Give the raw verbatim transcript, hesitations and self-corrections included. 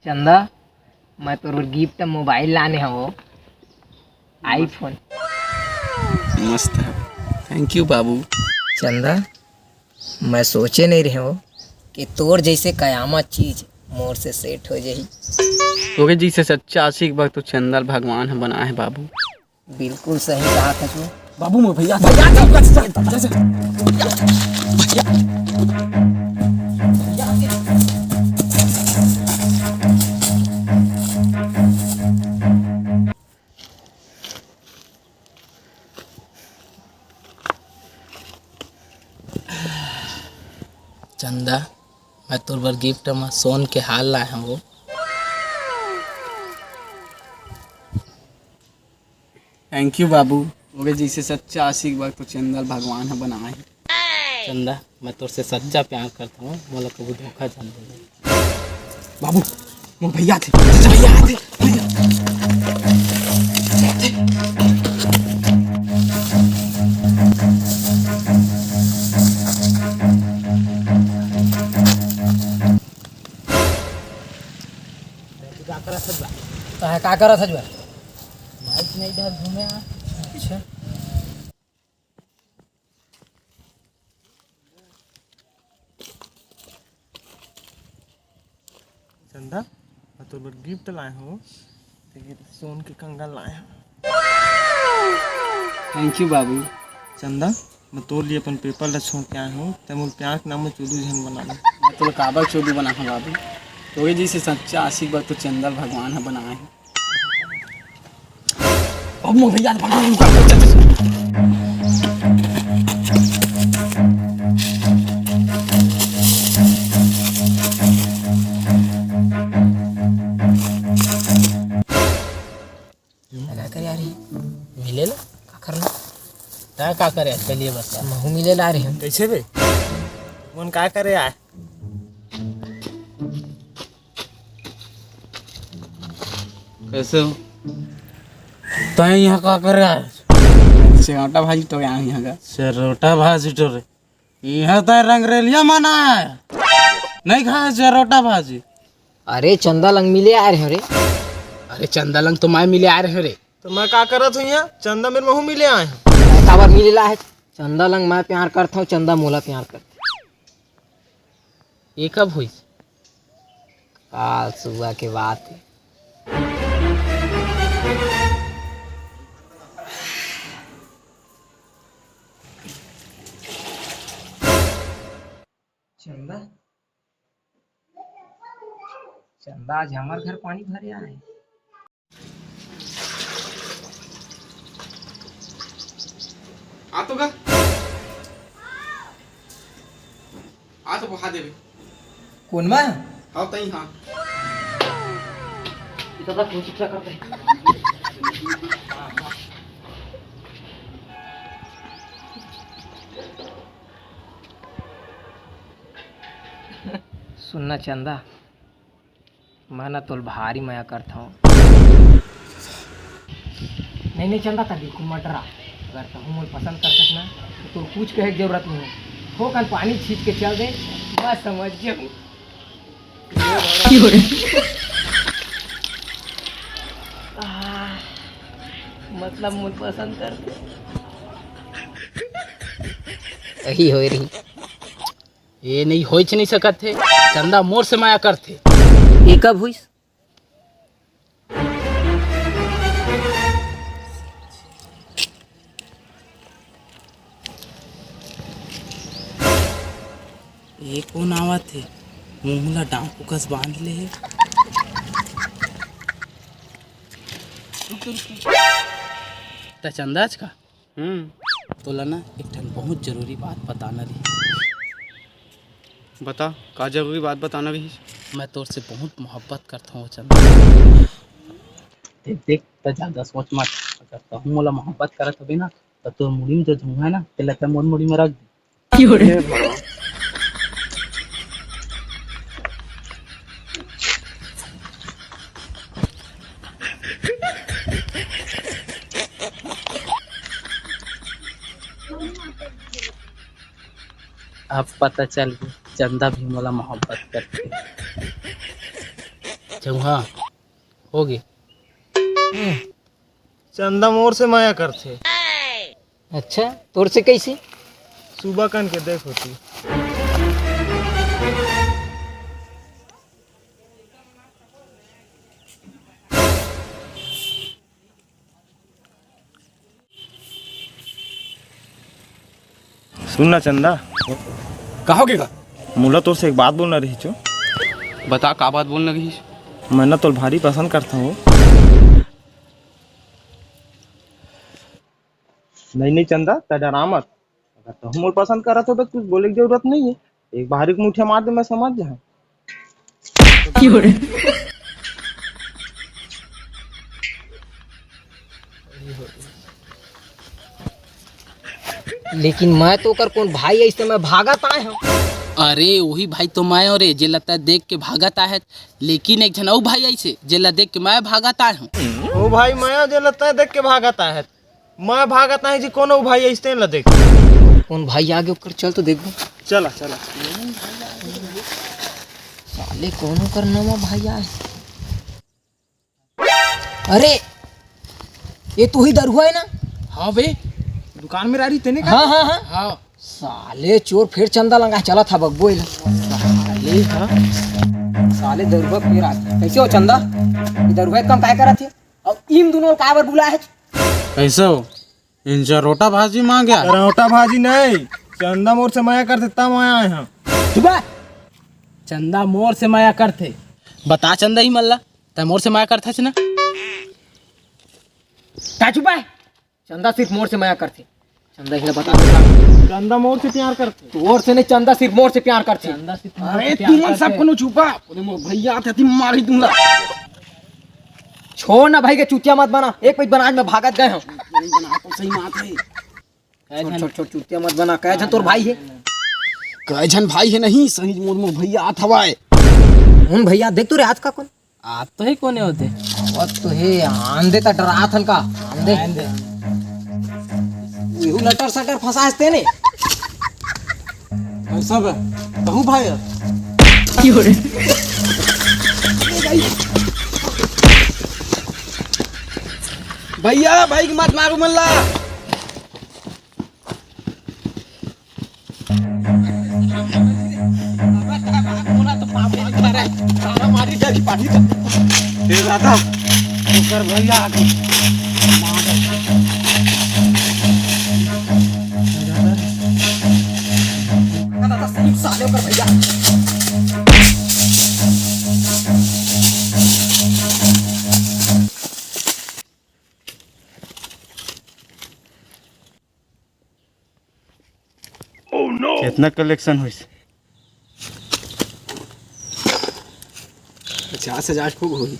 चंदा, मैं तोर बर गिफ्ट मोबाइल लाने हवं, iPhone। मस्त है, thank you बाबू। चंदा, मैं सोचे नहीं रहेंव कि तोर जइसे कयामत चीज मोर से सेट हो जाही। तोरे जइसे सच्चा आशिक बर तो चंदा ल भगवान ह बनाए हे बाबू। बिल्कुल सही कहा था तू। बाबू मोर भैया। भैया, जा, जा, जा, जा, जा। चंदा, मैं तोर बर गिफ्ट म सोन के हार लाए हवं। Thank you बाबू। तोरे जइसे सच्चा आशिक बर तो चंदा ल भगवान ह बनाए हे। चंदा, मैं तोर से सच्चा प्यार करता हूँ, मोला कभू धोखा झन दे। बाबू, मोर भैया आथे, भैया आथे, भैया। का करत हस बा? का करत हस बा? माइक नहीं, इधर घूमे आ। अच्छा। चंदा, मैं तोर बर गिफ्ट लाए हवं, ते सोन के कंगन लाए हवं। Thank you बाबू। चंदा, मैं तोर लिए अपन पेपर ला छोड़ के आए हवं, ते मोर प्यार के नाम में चोदू झन बना ले। मैं तोला काबर चोदू बनाहूं बाबू? तोरे जइसे सच्चा आशिक बर तो चंदा ल भगवान ह बनाए हे। अब मोर भैया भाग, भाग, भाग, भाग, भाग। का करे आ रही? मिले ला? का करना? तैं का करे? चलिए बस। महू मिले ला आ रही हूँ। कैसे बे? मन का करे आए? कैसे हो? तैं यहाँ का करे आए? चरोटा भाजी टोरे आए यहाँ का। चरोटा भाजी टोरे? यहाँ तैं रंगरेलिया मनाए? नहीं खाए चरोटा भाजी? अरे चंदा लंग मिले आए रहे रे। अरे चंदा लंग तो मैं मिले आए रहे रे। तो मैं का करत हूँ यहाँ? चंदा मेर महू मिले आए हूँ। मैं काबर मिले ला है? चंदा लंग मैं प्यार करता हूँ, चंदा मोला प्यार करते। ये कब हुई? काल सुबह के बात है। चंदा, चंदा आज हमर घर पानी भरे आए। आ तो गा। आ तो बहा देबे। कोन मा? हाँ, तई हाँ। इतना कुछ कर दे। सुनना चंदा, मैं ना तोल भारी मया करथौं। नहीं, नहीं चंदा, तैं बिल्कुल मत डरा। अगर तहूँ मोल पसंद कर सकना, तो तोर कुछ कहे के जरूरत नहीं है। थोकन पानी छींच के चल दे, मैं समझ जाऊँ। आह, मतलब मोल पसंद कर दे। यही होय रही। ये नहीं होइच नहीं सकत हे। चंदा मोर से माया करथे। ये कब हुइस? ये कोन आवत हे? मुंह ला डांकू कस बांध ले हे। त चंदा आज का? हम्म। तोला ना एक ठन बहुत जरूरी बात बताना रही। बता, का जरूरी बात बताना रही? मैं तोर से बहुत मोहब्बत करता हूँ चंदा। देख, देख, त ज्यादा सोच मत। अगर तहूँ मोला मोहब्बत करत हबे ना, त तोर मुड़ी में जो धुआं है ना, तेला त मोर मुड़ी में रख दे। अब पता चल गया, चंदा भी मोला मोहब्बत करथे। हाँ, होगे। चंदा मोर से मया करथे। अच्छा, तोर से कइसे? सुबह कन के देख होती। सुन ना चंदा। का होगे गा? मोला तोर से एक बात बोलना रहिस ओ। बता, का बात बोलना रहिस? मैं ना तोला भारी पसंद करथंव ओ। नहीं, नहीं चंदा, तैं डरा मत। अगर तहूँ मोला पसंद करत हो, त कुछ बोले के जरूरत नहीं है। एक बाहरी के मुठिया मार दे, मैं समझ जाहूँ। लेकिन मैं तो ओकर कोन भाई अइस, त मैं भागत आय हंव। अरे, वही भाई तो मैं हंव रे, जेला तैं देख के भागत आय हस। लेकिन एक झन अउ भाई अइस हे, जेला देख के मैं भागत आय हंव। ओ भाई, मैं हंव, जेला तैं देख के भागत आय हस। मैं भागत आय हंव जी, कोनो भाई अइस तेन ला देख। कोन भाई आगे ओकर, चल तो देखबो। चला, चला। साले कोनो कर नवा भाई आय। अरे, ये तो ही दरुहा है ना? हाँ बे, दुकान में रही तेने का? हाँ, हाँ, हाँ। हाँ। साले चोर फिर चंदा लंगा चला था बगबो एला। साले, हाँ। साले दरुहा फिर आ गया। कैसे हो चंदा? ये दरुहा कम काय करत है? अब इन दोनों का बर बुलाए है? कैसे हो? इन जरोटा भाजी मांग्या? जरोटा भाजी नहीं, चंदा मोर से मया करथे, तब मैं आए हंव। चुप बे। चंदा मोर से मया करथे। बता चंदा ही मल्ला, तैं मोर से मया करथस ना? का चुप बे? चंदा सिर्फ मोर से मया करथे। चंदा ही ला बता। चंदा मोर से प्यार करथे। तोर से नहीं, चंदा सिर्फ मोर से प्यार करथे। चंदा सिर्फ मोर अरे से प्यार तुमन करथे। सब कोनो चुप बा। अरे मोर भैया आथे, ती मारी दूंगा। छोड़ ना भाई के चुतिया मत बना। एक पीस बना, आज मैं भागत गए हंव। नहीं बना तो सही बात है। छोड़, छोड़, छोड़, चुतिया मत बना। कै झन तोर भाई हे? कै झन भाई हे नहीं, सही मोर, मोर भैया आत हवय। हुन भैया, देख तो रे, आज का कोन? आज तो हे कोने होते? अब तो हे, आन दे त डरात हन का? आन दे। आन दे। इहू लटर सटर फंसास तेने। कैसा बे? कहूँ भाई? भैया, भाई के मत मारू मन ला। ए दादा, ओकर भैया आ गे। दादा, सही साले ओकर भैया। कितना कलेक्शन होइस? पचास हजार खूब होही।